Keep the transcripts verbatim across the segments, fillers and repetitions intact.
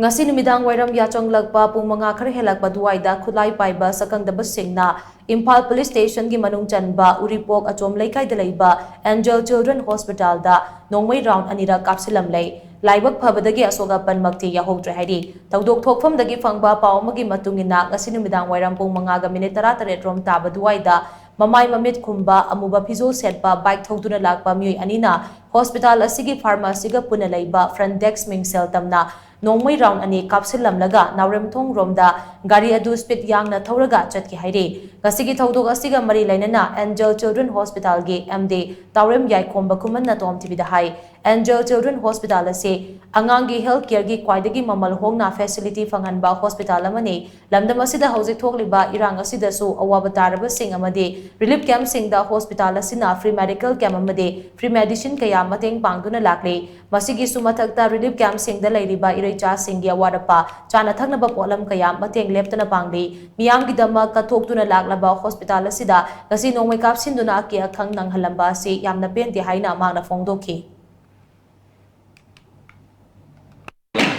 ꯉꯁꯤ ꯅꯨꯃꯤꯗꯥꯡ ꯋꯥꯏꯔꯝ ꯌꯥꯆꯪꯂꯛꯄ ꯄꯨꯡ ꯃꯉꯥ ꯈꯔ ꯍꯦꯜꯂꯛꯄ ꯑꯗꯨꯋꯥꯏꯗ ꯈꯨꯠꯂꯥꯏ ꯄꯥꯏꯕ ꯁꯛꯈꯪꯗꯕꯁꯤꯡꯅ ꯏꯝꯐꯥꯜ ꯄꯨꯂꯤꯁ ꯁ꯭ꯇꯦꯁꯟꯒꯤ ꯃꯅꯨꯡ ꯆꯟꯕ ꯎꯔꯤꯄꯣꯛ ꯑꯆꯣꯝ ꯂꯩꯀꯥꯏꯗ ꯂꯩꯕ ꯑꯦꯟꯖꯦꯜ ꯆꯤꯜꯗ꯭ꯔꯦꯟ ꯍꯣꯁꯄꯤꯇꯥꯜꯗ ꯅꯣꯡꯃꯩ ꯔꯥꯎꯟ ꯑꯅꯤꯔꯛ ꯀꯥꯞꯁꯤꯜꯂꯝꯂꯦ꯫ ꯂꯥꯏꯕꯛ ꯐꯕꯗꯒꯤ ꯑꯁꯣꯛ ꯑꯄꯟꯃꯛꯇꯤ ꯌꯥꯎꯍꯧꯗ꯭ꯔꯦ ꯍꯥꯏꯔꯤ꯫ ꯊꯧꯗꯣꯛ ꯊꯣꯛꯐꯝꯗꯒꯤ ꯐꯪꯕ ꯄꯥꯎ ꯑꯃꯒꯤ ꯃꯇꯨꯡ ꯏꯟꯅ, ꯉꯁꯤ ꯅꯨꯃꯤꯗꯥꯡ ꯋꯥꯏꯔꯝ ꯄꯨꯡ ꯃꯉꯥꯒ ꯃꯤꯅꯤꯠ ꯇꯔꯥꯇꯔꯦꯠ ꯔꯣꯝ ꯇꯥꯕ ꯑꯗꯨꯋꯥꯏꯗ ꯃꯃꯥꯏ ꯃꯃꯤꯠ ꯈꯨꯝꯕ, ꯑꯃꯨꯕ ꯐꯤꯖꯣꯜ ꯁꯦꯠꯄ ꯕꯥꯏꯛ ꯊꯧꯗꯨꯅ ꯂꯥꯛꯄ ꯃꯤꯑꯣꯏ ꯑꯅꯤꯅ ꯍꯣꯁꯄꯤꯇꯥꯜ ꯑꯁꯤꯒꯤ ꯐꯥꯔꯃꯥꯁꯤꯒ ꯄꯨꯟꯅ ꯂꯩꯕ ꯐ꯭ꯔꯟ ꯗꯦꯁꯛ ꯃꯤꯡꯁꯦꯜ ꯇꯝꯅ ꯅꯣꯡꯃꯩ ꯔꯥꯎꯟ ꯑꯅꯤ ꯀꯥꯞꯁꯤꯜꯂꯝꯂꯒ ꯅꯥꯎꯔꯦꯝꯊꯣꯡ ꯔꯣꯝꯗ ꯒꯥꯔꯤ ꯑꯗꯨ ꯁ꯭ꯄꯤꯗ ꯌꯥꯡꯅ ꯊꯧꯔꯒ ꯆꯠꯈꯤ ꯍꯥꯏꯔꯤ꯫ ꯉꯁꯤꯒꯤ ꯊꯧꯗꯣꯛ ꯑꯁꯤꯒ ꯃꯔꯤ ꯂꯩꯅꯅ ꯑꯦꯟꯖꯦꯜ ꯆꯤꯜꯗ꯭ꯔꯦꯟ ꯍꯣꯁꯄꯤꯇꯥꯜꯒꯤ ꯑꯦꯝ ꯗꯤ ꯇꯥꯎꯔꯦꯝ ꯌꯥꯏꯈꯣꯝꯕ ꯈꯨꯃꯟꯅ ꯇꯣꯝ ꯇꯤꯚꯤꯗ ꯍꯥꯏ, ꯑꯦꯟꯖꯦꯜ ꯆꯤꯜꯗ꯭ꯔꯦꯟ ꯍꯣꯁꯄꯤꯇꯥꯜ ꯑꯁꯤ ꯑꯉꯥꯡꯒꯤ ꯍꯦꯜꯊ ꯀꯦꯌꯔꯒꯤ ꯈ꯭ꯋꯥꯏꯗꯒꯤ ꯃꯃꯜ ꯍꯣꯡꯅ ꯐꯦꯁꯤꯂꯤꯇꯤ ꯐꯪꯍꯟꯕ ꯍꯣꯁꯄꯤꯇꯥꯜ ꯑꯃꯅꯤ꯫ ꯂꯝꯗꯝ ꯑꯁꯤꯗ ꯍꯧꯖꯤꯛ ꯊꯣꯛꯂꯤꯕ ꯏꯔꯥꯡ ꯑꯁꯤꯗꯁꯨ ꯑꯋꯥꯕ ꯇꯥꯔꯕꯁꯤꯡ ꯑꯃꯗꯤ ꯔꯤꯂꯤꯐ ꯀꯦꯝꯞꯁꯤꯡꯗ ꯍꯣꯁꯄꯤꯇꯥꯜ ꯑꯁꯤꯅ ꯐ꯭ꯔꯤ ꯃꯦꯗꯤꯀꯦꯜ ꯀꯦꯝꯞ ꯑꯃꯗꯤ ꯐ꯭ꯔꯤ ꯃꯦꯗꯤꯁꯤꯟ ꯀꯌꯥ ꯃꯇꯦꯡ ꯄꯥꯡꯗꯨꯅ ꯂꯥꯛꯂꯤ꯫ ꯃꯁꯤꯒꯤꯁꯨ ꯃꯊꯛꯇ ꯔꯤꯂꯤꯐ ꯀꯦꯝꯞꯁꯤꯡꯗ ꯂꯩꯔꯤꯕ ꯏꯔꯩꯆꯥꯁꯤꯡꯒꯤ ꯑꯋꯥꯠ ꯑꯄꯥ, ꯆꯥꯅ ꯊꯛꯅꯕ ꯄꯣꯠꯂꯝ ꯀꯌꯥ ꯃꯇꯦꯡ ꯂꯦꯞꯇꯅ ꯄꯥꯡꯂꯤ꯫ ꯃꯤꯌꯥꯝꯒꯤꯗꯃꯛ ꯀꯠꯊꯣꯛꯇꯨꯅ ꯂꯥꯛꯂꯕ ꯍꯣꯁꯄꯤꯇꯥꯜ ꯑꯁꯤꯗ ꯉꯁꯤ ꯅꯣꯡꯃꯩ ꯀꯥꯞꯁꯤꯟꯗꯨꯅ ꯑꯀꯤ ꯑꯈꯪ ꯅꯪꯍꯜꯂꯝꯕ ꯑꯁꯤ ꯌꯥꯝꯅ ꯄꯦꯟꯗꯦ ꯍꯥꯏꯅ ꯃꯍꯥꯛꯅ ꯐꯣꯡꯗꯣꯛꯈꯤ꯫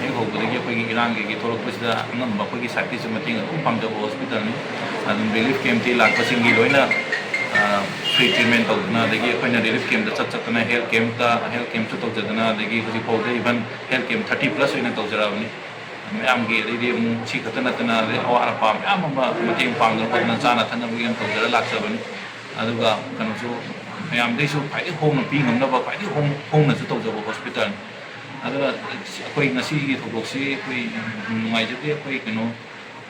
ꯍꯦꯛ ꯍꯧꯕꯗꯒꯤ ꯑꯩꯈꯣꯏꯒꯤ ꯏꯔꯥꯡꯒꯤ ꯊꯣꯛꯂꯛꯄꯁꯤꯗ ꯑꯉꯝꯕ ꯑꯩꯈꯣꯏꯒꯤ ꯁꯥꯏꯠꯇꯒꯤꯁꯨ ꯃꯇꯦꯡ ꯑꯗꯨꯝ ꯄꯥꯡꯖꯕ ꯍꯣꯁꯄꯤꯇꯥꯜꯅꯤ꯫ ꯑꯗꯨꯝ ꯔꯤꯂꯤꯐ ꯀꯦꯝꯞꯇꯤ ꯂꯥꯛꯄꯁꯤꯡꯒꯤ ꯂꯣꯏꯅ, ꯑ, ꯐ꯭ꯔꯤ ꯇ꯭ꯔꯤꯠꯃꯦꯟ ꯇꯧꯗꯅ, ꯑꯗꯒꯤ ꯑꯩꯈꯣꯏꯅ ꯔꯤꯂꯤꯐ ꯀꯦꯝꯞꯇ ꯆꯠ ꯆꯠꯇꯅ ꯍꯦꯜꯊ ꯀꯦꯝꯞꯇ, ꯍꯦꯜꯊ ꯀꯦꯝꯞꯁꯨ ꯇꯧꯖꯗꯅ, ꯑꯗꯒꯤ ꯍꯧꯖꯤꯛ ꯐꯥꯎꯗ even health camp thirty plus ꯑꯣꯏꯅ ꯇꯧꯖꯔꯛꯑꯕꯅꯤ꯫ ꯃꯌꯥꯝꯒꯤ, ꯑꯗꯩꯗꯤ ꯑꯃꯨꯛ ꯁꯤ ꯈꯛꯇ ꯅꯠꯇꯅ, ꯑꯗꯩ ꯑꯋꯥꯠ ꯑꯄꯥ ꯃꯌꯥꯝ ꯑꯃ ꯃꯇꯦꯡ ꯄꯥꯡꯗꯅ ꯈꯣꯠꯇꯅ, ꯆꯥꯅ ꯊꯛꯅꯕꯒꯤ ꯑꯃ ꯇꯧꯖꯔ ꯂꯥꯛꯆꯕꯅꯤ꯫ ꯑꯗꯨꯒ ꯀꯩꯅꯣꯁꯨ, ꯃꯌꯥꯝꯗꯩꯁꯨ ꯈ꯭ꯋꯥꯏꯗꯒꯤ ꯍꯣꯡꯅ ꯄꯤ ꯉꯝꯅꯕ, ꯈ꯭ꯋꯥꯏꯗꯒꯤ ꯍꯣꯡ-, ꯍꯣꯡꯅꯁꯨ ꯇꯧꯖꯕ ꯍꯣꯁꯄꯤꯇꯥꯜꯅꯤ꯫ ꯑꯗꯨꯅ ꯑꯩꯈꯣꯏ ꯉꯁꯤꯒꯤ ꯊꯧꯗꯣꯛꯁꯤ ꯑꯩꯈꯣꯏ ꯅꯨꯡꯉꯥꯏꯖꯗꯦ꯫ ꯑꯩꯈꯣꯏ ꯀꯩꯅꯣ,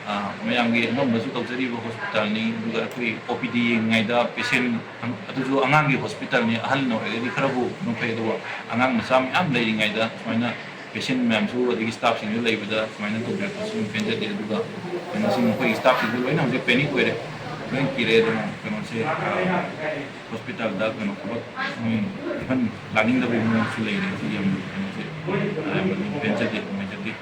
ꯑ, ꯃꯌꯥꯝꯒꯤ ꯑꯉꯝꯕꯁꯨ ꯇꯧꯖꯔꯤꯕ ꯍꯣꯁꯄꯤꯇꯥꯜꯅꯤ꯫ ꯑꯗꯨꯒ ꯑꯩꯈꯣꯏ ꯑꯣ ꯄꯤ ꯗꯤ ꯌꯦꯡꯉꯤꯉꯩꯗ ꯄꯦꯁꯦꯟ, ꯑꯗꯨꯁꯨ ꯑꯉꯥꯡꯒꯤ ꯍꯣꯁꯄꯤꯇꯥꯜꯅꯤ, ꯑꯍꯜꯅ ꯑꯣꯏꯔꯒꯗꯤ ꯈꯔꯕꯨ ꯑꯗꯨꯝ ꯐꯩ, ꯑꯗꯨꯒ ꯑꯉꯥꯡ ꯃꯆꯥ ꯃꯌꯥꯝ ꯂꯩꯔꯤꯉꯩꯗ ꯁꯨꯃꯥꯏꯅ ꯄꯦꯁꯦꯟ ꯃꯌꯥꯝꯁꯨ ꯑꯗꯒꯤ ꯁ꯭ꯇꯥꯐꯁꯤꯡꯁꯨ ꯂꯩꯕꯗ ꯁꯨꯃꯥꯏꯅ ꯇꯧꯕꯤꯔꯛꯄꯁꯨ ꯌꯥꯝ ꯄꯦꯟꯖꯗꯦ꯫ ꯑꯗꯨꯒ ꯀꯩꯅꯣꯁꯤꯡ, ꯑꯩꯈꯣꯏ ꯁ꯭ꯇꯥꯐꯁꯤꯡꯁꯨ ꯂꯣꯏꯅ ꯍꯧꯖꯤꯛ ꯄꯦꯅꯤꯛ ꯑꯣꯏꯔꯦ, ꯂꯣꯏꯅ ꯀꯤꯔꯦ꯫ ꯑꯗꯨꯅ ꯀꯩꯅꯣꯁꯦ, ꯑ, ꯍꯣꯁꯄꯤꯇꯥꯜꯗ ꯀꯩꯅꯣ ꯊꯕꯛ, ꯃꯣꯏ ꯏꯚꯟ ꯂꯥꯛꯅꯤꯡꯗꯕꯒꯤ ꯃꯑꯣꯡꯁꯨ ꯂꯩꯔꯦ꯫ ꯁꯤ ꯌꯥꯝ ꯀꯩꯅꯣꯁꯦ, ꯑ, ꯌꯥꯝꯅ ꯄꯦꯟꯖꯗꯦ, ꯅꯨꯡꯉꯥꯏꯖꯗꯦ꯫